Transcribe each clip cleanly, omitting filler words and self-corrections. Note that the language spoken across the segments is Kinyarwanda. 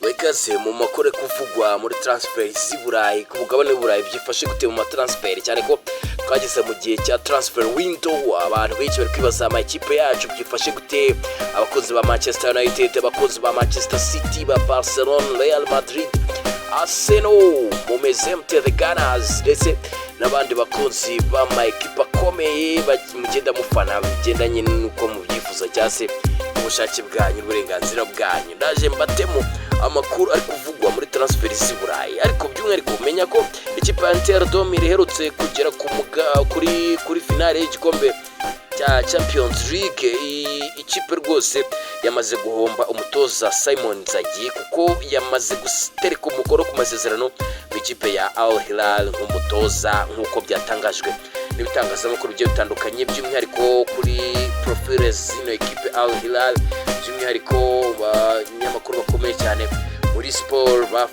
Ikaze mu makuru ari kuvugwa muri transfer z'i Burayi, ku mugabane w'i Burayi. Byifashe gute mu matransfer? Cyane ko twageze mu gihe cya transfer window, abantu benshi bari kwibaza amakipe yacu byifashe gute? Abakunzi ba Manchester United, abakunzi ba Manchester City, ba Barcelona, Real Madrid, Arsenal, mumeze mute? The Gunners ndetse n'abandi bakunzi b'ama ekipa akomeye mugenda mufana bigendanye n'uko mubyifuza cyangwa se ubushake bwanyu n'uburenganzira bwanyu, ndaje mbatemo amakuru ari kuvugwa muri transfer z'i Burayi. Ariko by'umwihariko menya ko ikipe ya Inter de Milan iherutse kugera ku muga, kuri finale y'igikombe cya Champions League. Ikipe rwose yamaze guhomba umutoza Simon Inzaghi, kuko yamaze gutereka umukono ku masezerano mu ikipe ya Al Hilal nk'umutoza, nk'uko byatangajwe n'ibitangazamakuru bigiye bitandukanye, by'umwihariko kuri profile zino ekipe Al Hilal, by'umwihariko abanyamakuru bakomeye cyane muri siporo ba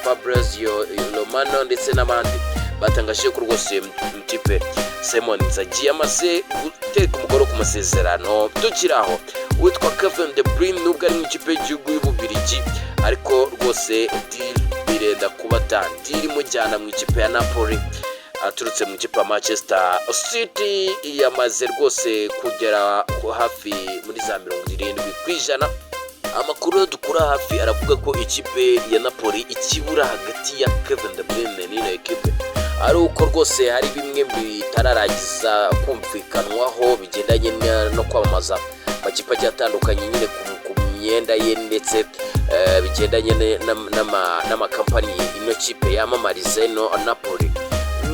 Fabrizio Romano ndetse n'abandi batangaje ko rwose ikipe Simon Inzaghi yamaze gutereka umukono ku masezerano. Tukiri aho, witwa Kevin De Bruyne, nubwo ari mu ikipe y'igihugu y'Ububirigi, ariko rwose deal birenda kuba done, deal imujyana mu ikipe ya Napoli aturutse mu ikipe ya Manchester City yamaze rwose kugera hafi muri za 70%. Amakuru dukura hafi aravuga ko ikipe ya Napoli ikibura hagati ya Kevin De Bruyne n'ino ekipe ari uko rwose hari bimwe bitararangiza kumvikanwaho bigendanye no kwamamaza amakipe agiye atandukanye nyine ku myenda ye, ndetse bigendanye n'amakampani ino kipe yamamariza ino Napoli.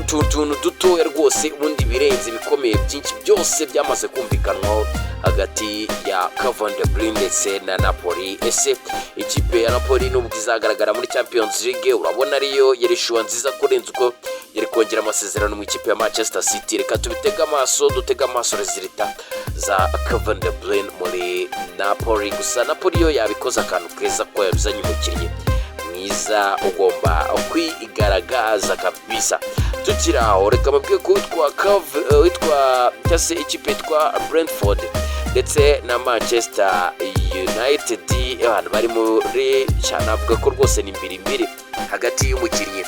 Utu tuntu dutoya rwose, ubundi birenze bikomeye byinshi byose byamaze kumvikanwaho hagati ya Kevin De Bruyne ndetse na Napoli. Ese ikipe ya Napoli, nubwo izagaragara muri Champions League, urabona ariyo yari choix nziza kurenza uko yari kongera amasezerano mu ikipe ya Manchester City? Reka tubitege amaso, dutege amaso résultats za Kevin De Bruyne muri Napoli. Gusa Napoli yo yabikoze akantu keza ko yabizanye umukinnyi mwiza ugomba kwigaragaza kabisa. Tukiri aho, reka babwiye ko witwa cyangwa se ikipe yitwa Brentford ndetse na Manchester United, abantu bari muri cyane, avuga ko rwose ni mbiri mbiri hagati y'umukinnyi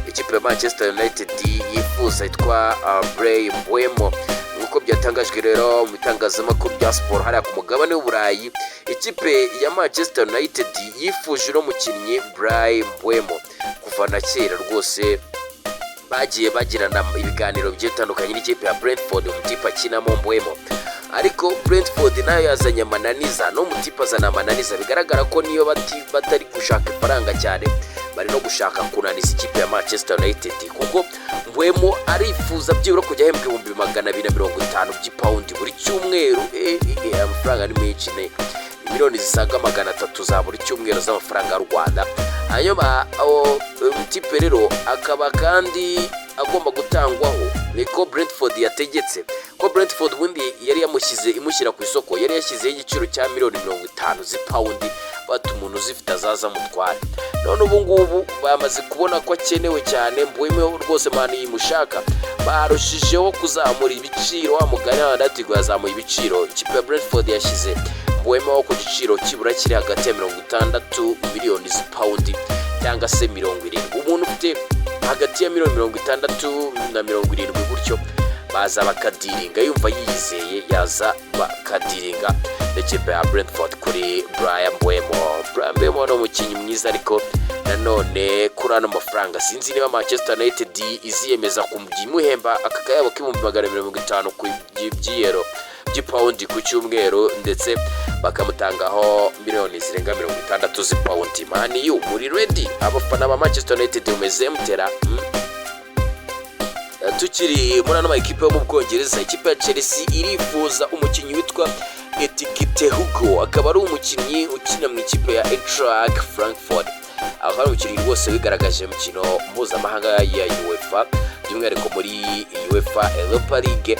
ikipe ya Manchester United yifuza yitwa Bryan Mbeumo. Nk'uko byatangajwe rero mu bitangazamakuru bya siporo hariya ku mugabane w'Uburayi, ikipe ya Manchester United yifuje uno mukinnyi Bryan Mbeumo kuva na kera. Rwose bagiye bagirana ibiganiro bigiye bitandukanye n'ikipe ya Brentford umutipe akinamo Mbeumo, ariko Brentford nayo yazanye amananiza, no mutipe azana amananiza. Bigaragara ko niyo batari gushaka ifaranga cyane, bari no gushaka kunaniza ikipe ya Manchester United, kuko Mbeumo arifuza byibura kujya ahembwa 250,000 by'ipawundi buri cyumweru. Amafaranga ni menshi, ni miliyoni zisaga 300 za buri cyumweru z'amafaranga y'u Rwanda. Hanyuma mutipe rero akaba kandi agomba gutangwaho, niko Brentford yategetse, ko Brentford ubundi yari yamushyize, imushyira ku isoko yari yashyizeho igiciro cya miliyoni 50 z'ipawundi, bati umuntu uzifite azaza amutware. None ubu ngubu bamaze kubona ko akenewe cyane Mbeumo rwose, Man U yimushaka, barushijeho kuzamura ibiciro. Wa mugani ati yazamuye ibiciro. Ikipe ya Brentford yashyize Mbeumo ku giciro kibura kiri hagati ya 60 miliyoni z'ipawundi cyangwa se 70. Umuntu ufite hagati ya miliyoni 60 na 70 gutyo baza bakadealinga, yumva yiyizeye yaza bakadealinga n'ikipe ya Brentford kuri Bryan Mbeumo. Bryan Mbeumo ni umukinnyi mwiza, ariko nanone kuri ano mafaranga sinzi niba Manchester United iziyemeza kumuhemba aka kayabo k'250,000 ku by'iyero by'ipawundi ku cyumweru, ndetse bakamutangaho miliyoni zirenga 60 z'ipawundi. Man U muri ready? Abafana ba Manchester United mumeze mutera? Tukiri muri ano makipe yo mu Bwongereza, ikipe ya Chelsea irifuza umukinnyi witwa Ekitike Hugo, akaba ari umukinnyi ukina mu ikipe ya Eintracht Frankfurt, akaba ari umukinnyi rwose wigaragaje mu mikino mpuzamahanga ya UEFA, by'umwihariko muri UEFA Europa League.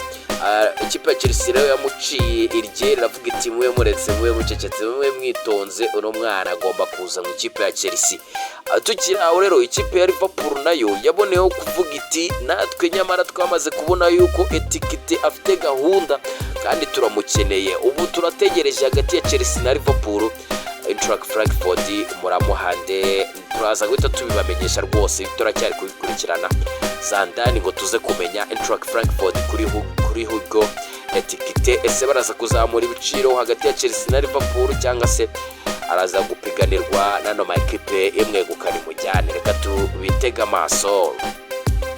Ikipe ya Chelsea rero yamuciye iryera, iravuga iti mube muretse, mube mucecetse, mube mwitonze, uno mwana agomba kuza mu ikipe ya Chelsea. Tukiri aho rero, ikipe ya Liverpool nayo yaboneyeho kuvuga iti natwe nyamara twamaze kubona yuko Ekitike afite gahunda kandi turamukeneye. Ubu turategereje hagati ya Chelsea na Liverpool. Ino Eintracht Frankfurt muramuhande. Turaza guhita tubibamenyesha rwose, turacyari kubikurikirana zandani ngo tuze kumenya Eintracht Frankfurt kuri Hugo Ekitike. Ese baraza kuzamura ibiciro hagati ya Chelsea na Liverpool, cyangwa se araza gupiganirwa n'ano ma ekipe imwegukana imujyane? Reka tubitege amaso.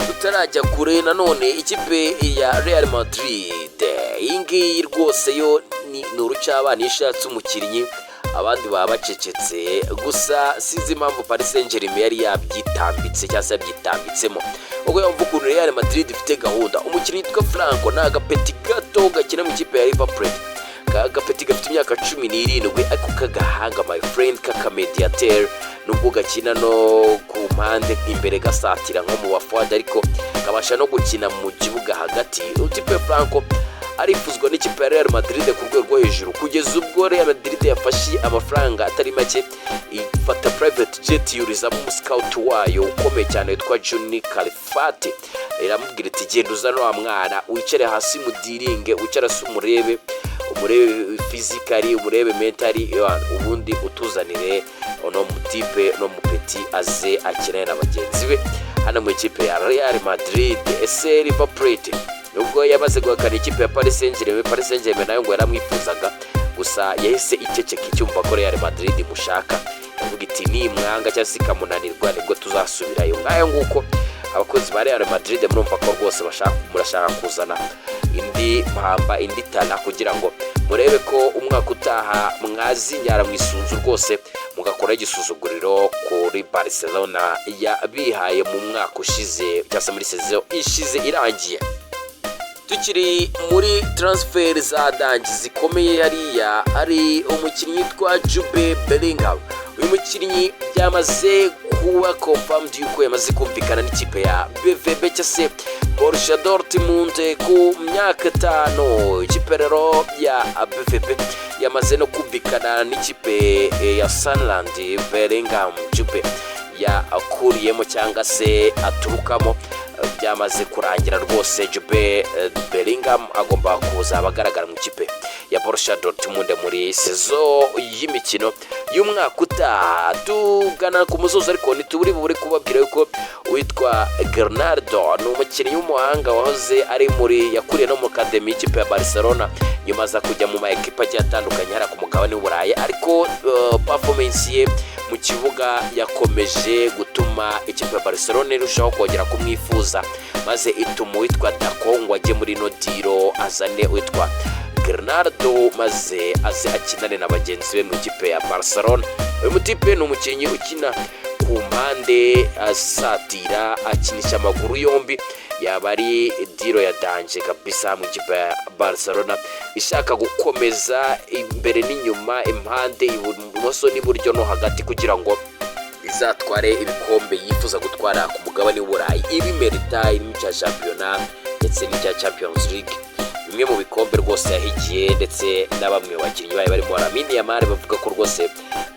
Tutarajya kure, nanone ikipe ya Real Madrid, iyi ngiyi rwose yo ni urucabana. Iyo ishatse umukinnyi abandi baba bacecetse. Gusa sinzi impamvu Paris Saint-Germain yari yabyitambitse cyangwa se yabyitambitsemo, ubwo yumva ukuntu Real Madrid ifite gahunda. Umukinnyi witwa Franco ni agapeti gato gakina mu ikipe ya River Plate. Agapeti gafite imyaka 17, ariko k'agahanga, my friend, k'akamediateur. Nubwo gakina no ku mpande imbere gasatira nko mu bafuadi, ariko kabasha no gukina mu kibuga hagati. Utipe Franco arifuzwa n'ikipe ya Real Madrid ku rwego rwo hejuru, kugeza ubwo Real Madrid yafashe amafaranga atari make, ifata private jet, yurizamo umuscout wayo ukomeye cyane witwa Juni Calafat, iramubwira iti: "Genda uzane wa mwana, wicare hasi mudiringe, wicare hasi umurebe, umurebe physically, umurebe mentally, ubundi utuzanire uno mutipe, uno mupeti aze akinane na bagenzi be hano mu ikipe ya Real Madrid." Ese River Plate, nubwo yamaze guhakana ikipe ya Paris Saint-Germain, Paris Saint-Germain nayo ngo yaramwifuzaga, gusa yahise iceceka icyumva ko Real Madrid imushaka, ivuga iti: "Nimwanga cyangwa se ikamunanirwa nibwo tuzasubirayo." Ngayo nguko, abakozi ba Real Madrid, murumva ko rwose murashaka kuzana indi mpamba, indi tana, kugira ngo murebe ko umwaka utaha mwazinyara mu isunzu rwose, mugakora igisuzuguriro kuri Barcelona yabihaye mu mwaka ushize cyangwa se muri saison ishize irangiye. Tukiri muri transfer za danger zikomeye, hariya ari umukinnyi witwa Jude Bellingham. Uyu mukinnyi byamaze kuba confirmed yuko yamaze kumvikana n'ikipe ya BVB cyangwa se Borussia Dortmund ku myaka 5. Ikipe rero ya BVB yamaze no kumvikana n'ikipe ya Sunderland Bellingham Jude yakuriyemo cyangwa se aturukamo. Byamaze kurangira rwose, Jude Bellingham agomba kuzaba agaragara mu ikipe ya Borussia Dortmund muri saison y'imikino y'umwaka utaha. Tugana ku musozo, ariko ntituburi bubure kubabwira yuko uwitwa Granado ni umukinnyi w'umuhanga wahoze ari muri, yakuriye no mu academy y'ikipe ya Barcelona, nyuma aza kujya mu ma ekipa agiye atandukanye hariya ku mugabane w'Uburayi, ariko performance ye mu kibuga yakomeje gutuma ikipe ya Barcelona irushaho kongera kumwifuza, maze ituma uwitwa Deco ngo ajye muri ino deal, azane uwitwa Granado maze aze akinane na bagenzi be mu ikipe ya Barcelona. Uyu mutipe ni umukinnyi ukina ku mpande asatira, akinisha amaguru yombi. Yaba ari deal ya danger kabisa mu ikipe ya Barcelona ishaka gukomeza imbere n'inyuma, impande ibumoso n'iburyo no hagati, kugira ngo izatware ibikombe yifuza gutwara ku mugabane w'Uburayi, ibimerita, irimo icya shampiyona ndetse n'icya Champions League, bimwe mu bikombe rwose yahigiye. Ndetse na bamwe mu bakinnyi bayo barimo Lamine Yamal bavuga ko rwose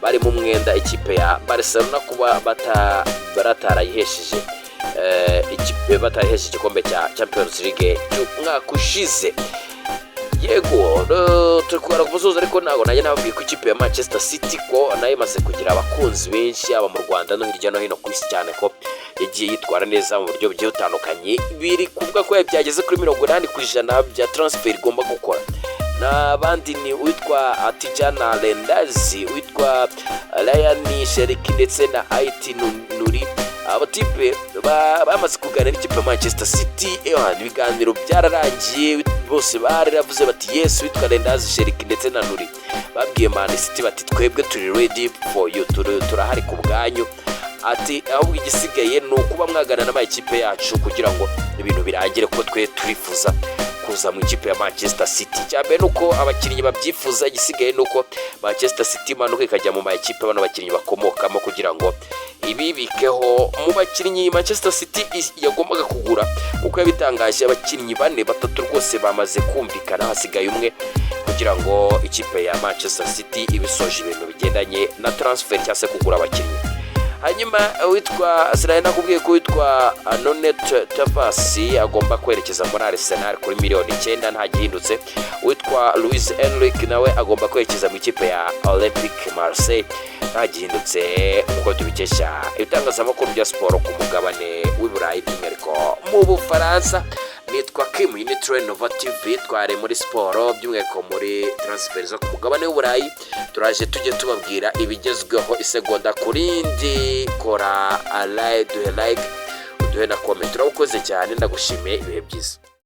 bari mu mwenda ikipe ya Barcelona kuba batarayihesheje ikipe, batarayihesheje igikombe cya Champions League cy'umwaka ushize. Yego, turi kubara ku musozo, ariko ntabwo najya nababwiye ko ikipe ya Manchester City ko nayo imaze kugira abakunzi benshi, yaba mu Rwanda no hirya no hino ku isi, cyane ko yagiye yitwara neza mu buryo bugiye butandukanye. Biri kuvuga ko byageze kuri 80% bya transfer igomba gukora. N'abandi ni uwitwa Tijjani Reijnders, uwitwa Rayan Cherki ndetse na Ait Nouri. Abatipe bamaze kuganira n'ikipe ya Manchester City, ibiganiro byararangiye, bose baravuze bati yes. Witwa Reijnders, Cherki ndetse na Nouri babwiye Man City bati: "Twebwe turi ready for you, turahari ku bwanyu." Ati: "Ahubwo igisigaye ni ukuba mwagana n'amakipe yacu kugira ngo ibintu birangire, kuko twe turifuza kuza mu ikipe ya Manchester City." Icya mbere ni uko abakinnyi babyifuza, igisigaye ni uko Manchester City imanuka ikajya mu makipe bano bakinnyi bakomokamo kugira ngo ibibikeho. Mu bakinnyi Manchester City yagombaga kugura, uko yabitangaje, abakinnyi bane, batatu rwose bamaze kumvikana, hasigaye umwe kugira ngo ikipe ya Manchester City ibisoje ibintu bigendanye na transfer cyangwa se kugura abakinnyi. Hanyuma witwa sinari nakubwiye ko witwa Nuno Tavares agomba kwerekeza muri Arsenal kuri miliyoni 9, nta gihindutse. Witwa Luis Enrique nawe agomba kwerekeza mu ikipe ya Olympique Marseille, nta gihindutse, nk'uko tubikesha ibitangazamakuru bya siporo ku mugabane w'i Burayi, by'umwihariko mu Bufaransa. Nitwa Kim Unitron Nova TV. Tware muri siporo, by'umwihariko muri transfer zo ku mugabane w'Uburayi. Turaje tujye tubabwira ibigezweho isegonda ku rindi. Kora like, duhe like, uduhe na comment. Urakoze cyane, ndagushimiye, ibihe byiza.